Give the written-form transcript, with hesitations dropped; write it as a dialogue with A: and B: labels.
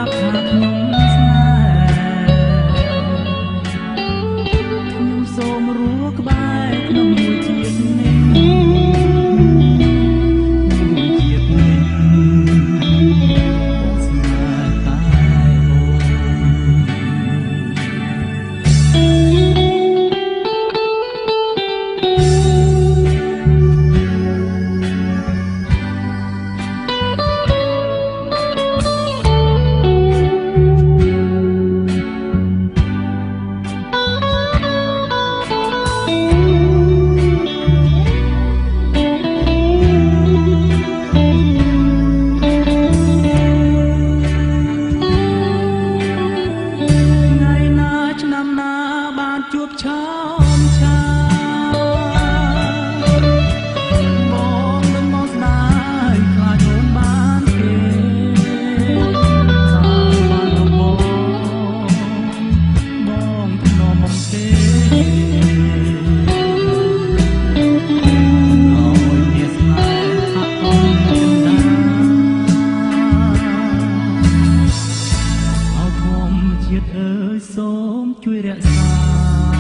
A: រាប់ថាខ្ញុំស្នេហ៍ខ្ញុំសូមរស់ក្បែរក្នុងមួយជាតិនេះមួយជាតិនេះបងស្នេហ៍តែអូន។ ថ្ងៃណាឆ្នាំណាបានជួបឆោមឆាបងនឹងមកស្ដាយខ្លាចអូនបានគេតាមបានរបងបងធ្នមមកទេឲ្យមានស្នេហាអូនចិន្តា អោធម្មជាតិអើយសូមជួយរក្សា